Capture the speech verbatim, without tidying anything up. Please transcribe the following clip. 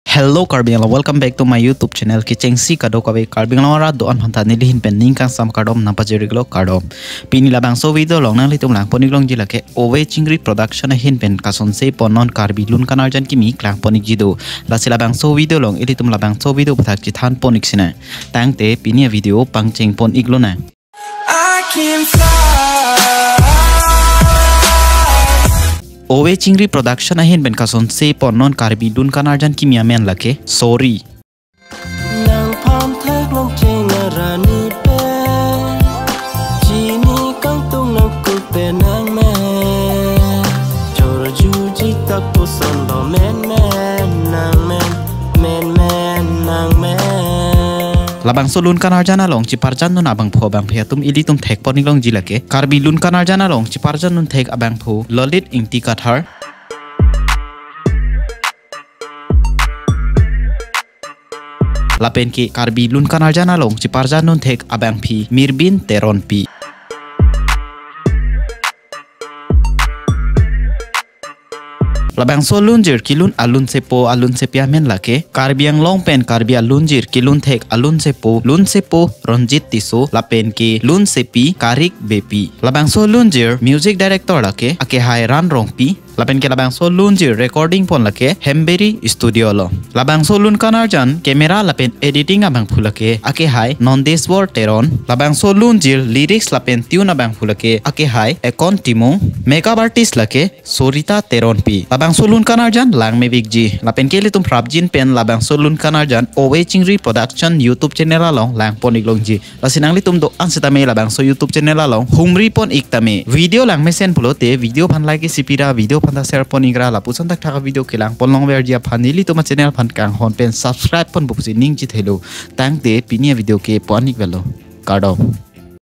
Hello Karbi Anglong, welcome back to my YouTube channel. Kechengsi kadokave Karbi Anglong arat do-an aphanta neli ahin pen ning kangsam kardom nangpajir-iklo, kardom. Pini labangso video along nanglitum langpon-iklongji lake Ove Chingri Production ahin pen kasonse ponnon Karbi Lun Kanarjan kimi klangpon-ikji do. Lasi labangso video along ilitum labangso video aphuthak chethanpon-ik sinang. Tangte pini avideo pangchengpon-iklonang. I can fly. Ove Chingri Production ahin pen kasonse ponnon Karbi Lun Kanarjan kimi amen lake Sorry. Nangphan theklong cheng arani pen, chini kangtung nangkuk pen nangme. Chorjuji tak puson do menmen nangmen, menmen nangmen. Labangso Lun Kanarjan along cheparjandun abangphu abangphi atum ilitum thekpon-iklongji lake Karbi Lun Kanarjan along cheparjandun thek abangphu Lalit Ingti Kathar. Lapen ke Karbi Lun Kanarjan along cheparjandun thek abangphi Mirbin Teronpi. Labangso lunjir kelun alunsepo alunsepi amen lake Karbi Anglong pen Karbi alunjir kelun thek alunsepo lunsepo Ronjit Tisso lapen ke lunsepi Karik Beypi. Labangso lunjir music director lake akehai Ran Rongpi. Lapen ke labangso lunjir recording pon lake Hemberi Studio along. Labangso Lun Kanarjan camera lapen editing abangphu lake akehai Nondeswar Teron. Labangso lunjir lyrics lapen tune abangphu lake akehai Ekon Timung. Makeup artist lake Sorita Teronpi. Labangso Lun Kanarjan langmevikji. Lapen ke ilitum prapjin pen labangso Lun Kanarjan Ove Chingri Production YouTube channel along langpon-iklongji. Lasi nanglitum do-an setame labangso YouTube channel along humripon-ik tame. Video langmesen pulote video aphan like isi pira, video aphan ta share pon-ikra, lapuson thakthak avideo kelangpon longverji aphan nelitum achannel aphan kanghon pen subscribe pon pu pusi ning chithelo. Tangte pini avideo ke pon-ik velo. Kardom.